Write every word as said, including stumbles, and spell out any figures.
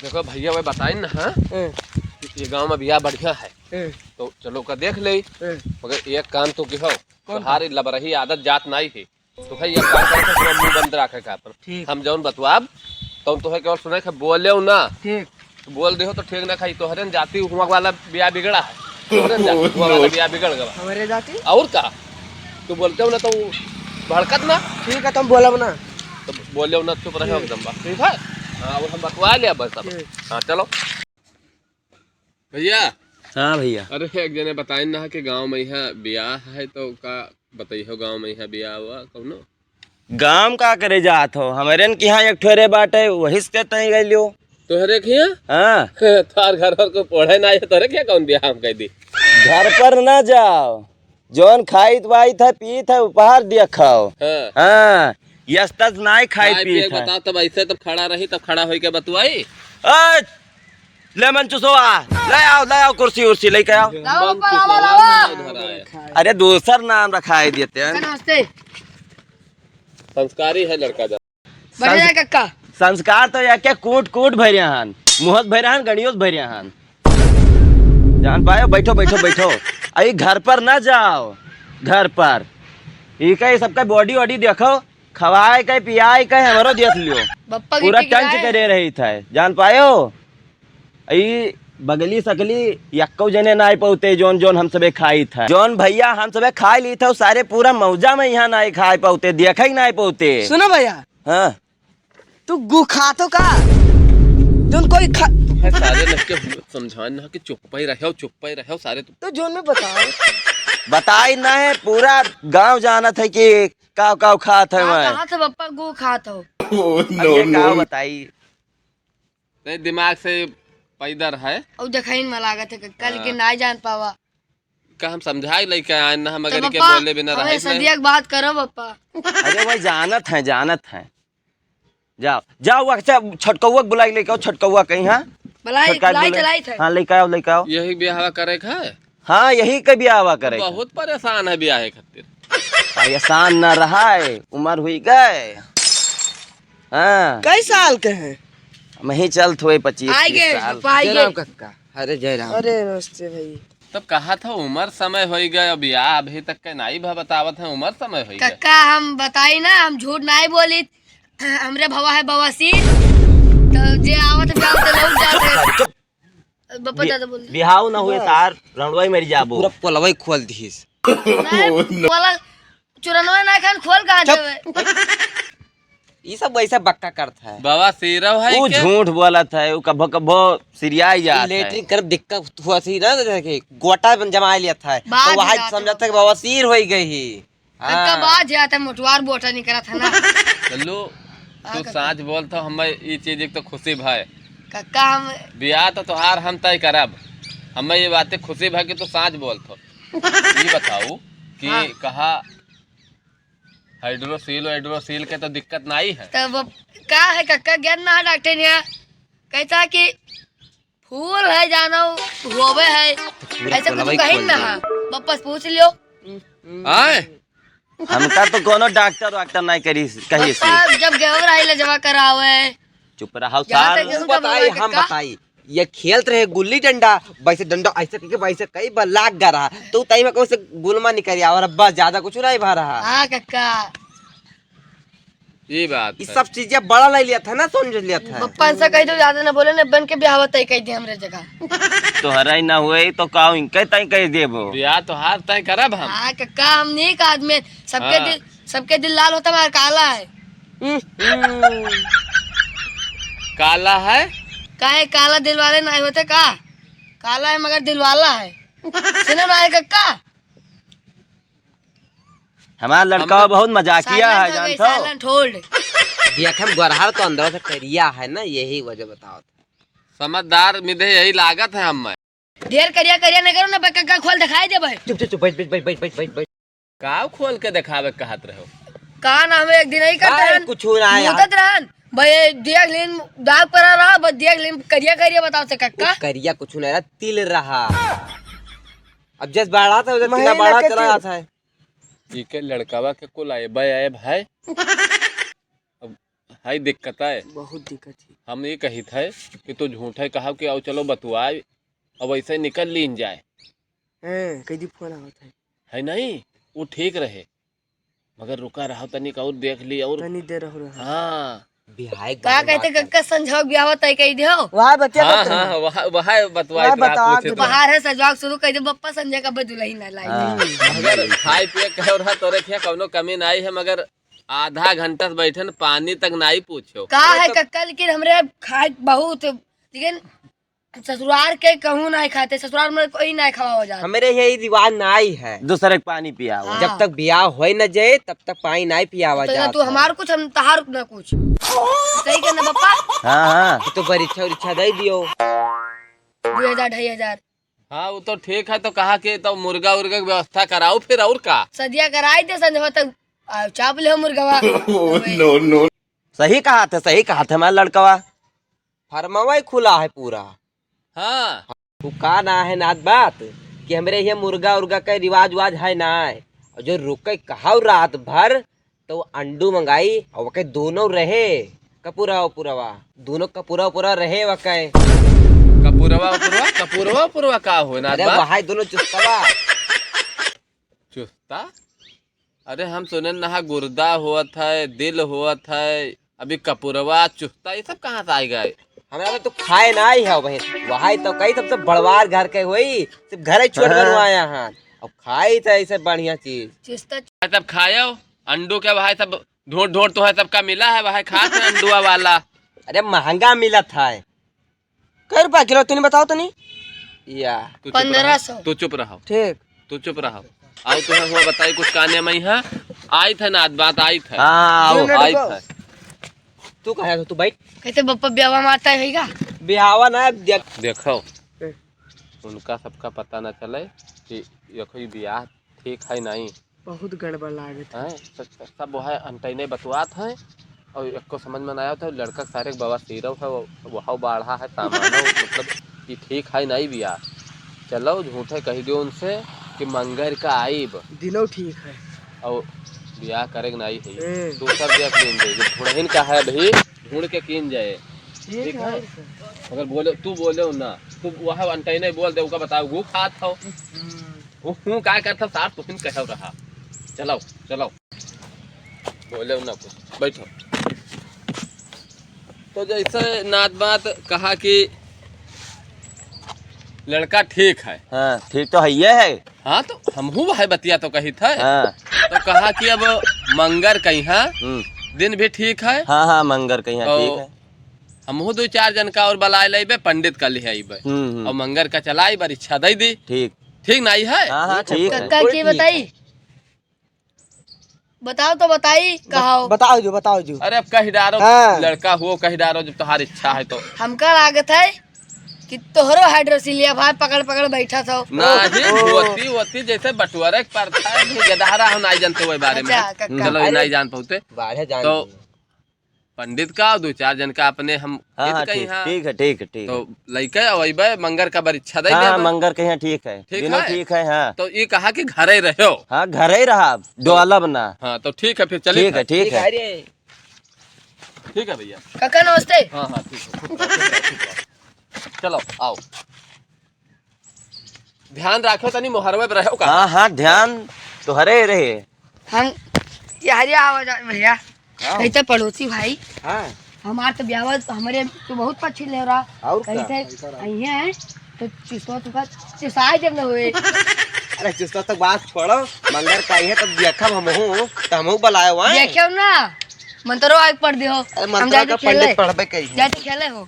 देखो भइया, वह बताइन ना, हाँ? हम्म। ये गाँव में बियाह बढ़िया है, हम्म। तो चलो का देख ले। हम्म। मगर एक काम तो किहो, कौन तोहार काम? लबरही आदत जात नाई है, तो भाई एक काम करे, थोड़ा मुँह बंद रखे का अपन। ठीक। हम जौन बतवाब, तौन तोहे केवल सुने के, बोलेउ ना। ठीक। तो बोल देहो तो ठीक ना खाई, तोहरे न जाति हुआ वाला बियाह बिगड़ा है। तोहरे न जाति हुआ वाला बियाह बिगड़ गवा। हमरे जाति? और का? तू बोलतेउ ना तो भड़कत ना। ठीक है, तुम बोलब ना। तो बोलेउ ना, चुप रहे एकदम बस, ठीक है? हाँ, वो हम बतवा लिया बस अब। ठीक। हाँ, चलो। भइया। हाँ भइया। अरे, एक जने बताइन ना कि गाँव में यहाँ बियाह है, तो का बताइहो, गाँव में यहाँ बियाह हुआ कौनो? गाँव का करे जात हो? हमरे न किहाँ एक ठोरे बाटे, वही से तई गइलियो। तोहरे किहाँ? हाँ। तार घर पर को पढ़े ना आए, तोहरे किहाँ कौन बियाह हम कह दी? घर पर ना जाओ, जौन खाइत वाइत है, पीत है, उपहार दिया खाओ। हाँ। हाँ, यस तस नाई खाइत नाई पीत पिए है। बताओ, तब ऐसे तब खड़ा रही, तब खड़ा होई के बतुआई। ए, ले मन चुसवा, ले आओ, ले आओ, कुर्सी उर्सी लेके आओ। लाओ, लाओ, लाओ, लाओ। अरे, दूसर नाम रखाई देते हैं। नमस्ते। संस्कारी है लड़का जा। बढ़िया संस-, है कक्का। संस्कार तो या के कूट कूट भरिया हन, मुहस भरिया हन, गणियोस भरिया हन। जान पायो, बैठो, बैठो, बैठो। अई घर पर ना जाओ, घर पर। ई का, ई सबका body वॉडी देखो, खवाए के, पियाए के, हमरो देख लियो। बप्पा की पूरा टिक टंच जाए। करे रही था, जान पायो? ई बगली सकली यक्को जने नाई पौते, जौन, जौन हम सबे खाई था। जौन भइया हम सबे खाई ली था, सारे पूरा मौजा में यहाँ नाई खाई पौते, देखे ही नाई पौते। सुनो भइया। हाँ। तू गू खातो का? जौन कोई खा- है सारे लड़के समझान ना कि चुप्पा ही रहो, चुप्पा ही रहो सारे। तो जौन में बताओ। बताई ना है, पूरा गाँव जानत है कि काव काव खात है हाँ, मैं। कहाँ से बप्पा गू खात हो? Oh, अब ये no, काव no। बताई? नहीं, दिमाग से पैदर है। और देखाइन में लागत है, कल के हाँ। ना जान पावा। का हम समझाए लइके आए ना, हम तो अगर के बप्पा, बोले बिना हमें रहे सदिया के बात करो बप्पा। अरे वही जानत है, जानत है। जाओ, जाओ, अच्छा, छोटकौआ के बुलाई लेके आओ, छोटकौआ कहीं, हाँ? बुलाई, छोटका के बुलाई, बुलाई। चलाई थे। हाँ, लेके आओ, लेके आओ। यही बियाहवा करे का है? हाँ, यही के बियाहवा करे का। बहुत परेशान है बियाहे खातिर। परेशान ना रहा है, उम्र हुई गए। हाँ। कई साल के हैं? हम ही चलत हुए पच्चीस आई तीस गए, साल। पाई जय गए। राम कक्का। अरे जय राम। अरे नमस्ते भाई। तब कहा था उम्र समय होई गए, अब या अभी तक के नाई भा बतावत है, उम्र समय होई गए। कक्का हम बताई ना, हम झूठ नाई बोली। हमरे भवा है बवासीर, तो जे आवत जाओ तो लौट जाते। चुप। बप्पा बि-, दादा बोल दे। बिहाव ना हुए बस। सार, रंडवा ही मरी जाबो। पूरा पोलवा ही खोल दिहिस। नहीं, पोला चुरनवा ना खान खोल कहाँ चुप। देवे? ई सब वैसे बक्का करत है। बाबा शेरव है ऊ के? झूठ बोलत है, ऊ कभो कभो सिरियाई ई जात है। लेटरिन करब दिक्कत हुआ थी ना, जैसे कि गोटा बन जमा लिया था, बात तो वहाँ जात समझत है। है कि बवासीर होई गई ही। तब का हाँ। बात जात है, मोटवार बोटा नहीं करत है ना। लल्लू, हाँ, तू कक्का। साँच बोलत हो, हमें ई चीज एक तो खुशी भाई। कक्का, हम बियाह तो तोहार हम तय करब, हमें ये बातें खुशी भाई कि तू साँच बोलत हो। ये बताऊ कि हाँ। कहा हाइड्रोसील, हाइड्रोसील के तो दिक्कत नाई है। तब का है कक्का, ज्ञान ना है डॉक्टर ने, कहता कि फूल है जानो होवे है, तो पूरा ऐसे कुछ कोलवा ही कहीं खोल ना दे। है, वापस पूछ लियो। आए? हमका तो कोनो डॉक्टर वाक्टर नाई करी, कही सी। पापा जब गेहूं राई ले जमा करावे। चुप रहो जहाँ सार। तक गेहूं का बताई, बाबा हम कक्का। बताई। ये खेलत रहे गुल्ली डंडा, वैसे डंडा ऐसे करके वैसे कई बार लाग गा रहा। तो ताई में कौन से गुलमा निकल आवा और बस ज्यादा कुछ नहीं भा रहा। हाँ कक्का। ये बात ये है। सब चीजें बड़ा ले लिया था ना, समझ लिया था। पप्पा से कह दो, ज्यादा ना बोले, ना बन के ब्याह तय कह दे हमरे जगह। तोहरा ही ना हुए तो का इनके तय कह देबो? ब्याह तोहार तय करब हम। हाँ कक्का, हम नीक आदमी, सबके हाँ। दिल, सबके दिल लाल होता, हमारा काला है। काला है? काहे काला दिल वाले नहीं होते का? काला है मगर दिल वाला है। सुनो ना है कक्का। हमारा लड़का हम बहुत मजाकिया है, silent हो गई, जानत हो? Silent hold। देख, हम गोरहर तो अंदर से करिया है ना, यही वजह बताओ। समझदार मिधे यही लागत है हमें। ढेर करिया करिया नहीं करो ना, बे कक्का खोल दिखाई दे भाई। चुप, चुप, चुप, बैठ, बैठ, बैठ। का खोल के दिखावे कहत रहो? का ना हमें एक दिन ही करते भाई, हैं। कुछ हो रहा है यार। मुतत रहन। भाई, देख लेन, दाग पर आ रहा, बस देख लेन, करिया करिया बताओ से कक्का। वो करिया कुछ नहीं रहा, तिल रहा। अब जस बाढ़ा था, उधर महीना कितना बाढ़ा के चला तिल। जाता है। ई के लड़कावा के कुल आए, बे आए भाई। अब है दिक्कत है। बहुत दिक्कत है। हम ये कहित है कि तू झूठे कहा कि आओ चलो बतुआए, अब ऐसे निकल लीन जाए। हैं, कई दी फोन आवत है। है नहीं, वो ठीक रहे, मगर रुका रहो तनिक और देख ली और तनी देर रहो रहो। हाँ। बिहाय का गाड़ी कहते बात कक्का संझोग ब्याह तय कई दियो। वहाँ बतिया हाँ, मत हाँ, रहो। वहाँ, वहाँ बतवाई वहाँ तो आप बता पूछे दो। तो। बाहर है सजवाग शुरू कर दे, बप्पा संजय का दुल्हन ना लाई। हाँ। मगर खाए पिए के और है, तोरे खिया कौनो कमी नहीं है, मगर आधा घंटा से बैठे न, पानी तक नहीं पूछो। का अरे है तो कक्का, लेकिन हमरे खाए बहुत, लेकिन ससुरार के कहूँ नहीं खाते, ससुरार में कोई नहीं खावा हो जाता। हमरे यही रिवाज नहीं है। दूसरे के पानी पियावा। हाँ। जब तक बियाह होए न जाए, तब तक पानी नहीं पियावा तो ना जात तू है। हमार कुछ, हम तहार ना कुछ। सही कहना पप्पा। हाँ, हाँ। ये तो परीक्षा उरीक्षा दे दियो। दो हजार, ढाई हजार। हाँ, वो तो ठीक है, तो कहा कि तो मुर्गा उर्गा की व्यवस्था कराओ फिर, और का? सदिया कराई दे, संजवा तक आ, चाप ले मुर्गवा। Oh, no, no। सही कहा थे, सही कहा थे हमारा लड़कवा। फर्मवा ही खुला है पूरा। हाँ। तू का ना है नात बात कि हमरे ये मुर्गा उर्गा का रिवाज उवाज है ना है। और जो रुके कहाऊ रात भर तो वो अंडू मंगाई और वके दोनों रहे कपूरा उपुरवा, दोनों कपूरा उपुरा रहे वके। कपूरवा उपुरवा, कपूरवा उपुरवा का हो नात अरे बात? वहाई दोनों चुस्तवा। चुस्ता? अरे हम सुने नहा गुर्दा होत है, दिल होत है, अभी कपुरवा, चुस्ता, ये सब कहाँ से आइ गए? हमरा तो खाए ना आई है बहिन, वहाई तो कही सबसे बड़वार घर के होई, सिर्फ घर ही छोड़ कर हाँ। आया हाँ। अब खाई तो ऐसे बढ़िया चीज। चुस्ता। भाई सब खायो, अंडू के भाई सब ढूंढ ढूंढ तो है सबका मिला है, भाई खात है अंडुआ वाला। अरे महंगा मिलत है। कै रुपया किलो तनी बताओ तनी। या। तू चुप रहो, पन्द्रह सौ। तू चुप रहो। ठीक। तू चुप रहो। आओ तुम्हें हुआ बताई कुछ काने में यहाँ। आई थे ना, बात आई थे। हाँ, आओ। आई थे। तू कहे तो तू बैठ। कहते बप्पा ब्याहवा में आता है का? ब्याहवा ना, देख। देखो, ए। उनका सबका पता ना चले कि ये कोई ब्याह ठीक है नहीं। बहुत गड़बड़ लागत है। हैं? सब, सब वो है, अंटैने बतुआत है और एको समझ में ना आवत है। लड़का सारे के बवासीर है, वो, वो बाढ़ा है, सामान है, मतलब कि ठीक है नहीं बियाह। चलो, झूठे कह गयो उनसे कि मंगर का आइब। दिनो ठीक है। और बियाह करे के नहीं है। ए। दूसर देख लेंगे, जब थोड़हिन का है अभी, ढूंढ के कीन जाए। ठीक ठीक है, है? और क्या? मगर बोले, तू बोले ना, तू वह अंटैने बोल दे, उका बताओ, वो खात हो। हम्म। वो हूँ का करता सार, तुहिन कहल रहा। चलाओ, चलाओ। बोले ना कुछ, बैठो। तो जैसे नात बात कहा कि लड़का ठीक है। हाँ, ठीक तो है, ये है। हाँ, तो हमहू वह बतिया तो कही था। हाँ। तो कहा कि अब मंगर कहीं है, हम्म। दिन भी ठीक है। हाँ, हाँ, मंगर कहीं है, तो ठीक है। हमहू दो चार जन का और बलाए लेबे, पंडित का लिहे आइबे। हम्म, हम्म। और मंगर का चलाई बार इच्छा दे दी। ठीक। ठीक नहीं है? हाँ, हाँ, ठीक है। कक्का बिल्कुल की ठीक बताई? है। बताओ तो बताई, बत-, कहाओ। बताओ जो, बताओ जो। अरे अब कह डारो, हाँ। लड़का हुओ कह डारो, जब तुम्हारी इच्छा है तो। हमका लागत है कि तोहरो हाइड्रोसीलिया भाई पकड़ पकड़ बैठा था। नहीं, ओहो। होती, होती जैसे बटुअरे के पड़ता है, अभी गदहरा हम नहीं जानते वही बारे में। अच्छा, कक्का। चलो, ये अरे, नहीं जान पाते। बाढ़े जान तो दो। पंडित का, दो चार जन का अपने हम हाँ, हित हाँ, कही, ठीक, हाँ। ठीक है, ठीक है, ठीक तो है। लइके अवैबे, मंगर का बार इच्छा दे हाँ, देबे। मंगर कहीं ठीक है, ठीक दिनों है? ठीक है, हाँ। तो ये कहा कि घरे रहो। हाँ, घरे ही रहा, तो डोलब ना। हाँ, तो ठीक है, फिर चलिए ठीक है, फिर। ठीक ठीक है। है रे। ठीक है भैया। काका नमस्ते। हाँ, हाँ, ठीक है, ठीक है, ठीक है, ठीक है। चलो, आओ। ध्यान राखो तनी मोहरवे पे रहो का। हाँ, हाँ, ध्यान तोहरे रहे। हम यहरिया आवा जा भैया। हाँ। कहते पड़ोसी भाई। हाँ। हमार तो ब्याह, हमरे तो बहुत पछिल ले रहा। और का? कहते अइहे हैं, तो चुसवा तुका चुसाए जब न हुए। अरे चुसवा तक बात छोड़ो, मंगर का अइहे तब देखब हमहू, तो हमहू बुलाए हुआ है। देखियो ना, मंतरो आग पढ़ दियो। अरे हम मंतरा जाते का पंडित खेले। पढ़बे कही। जाते खेले हो।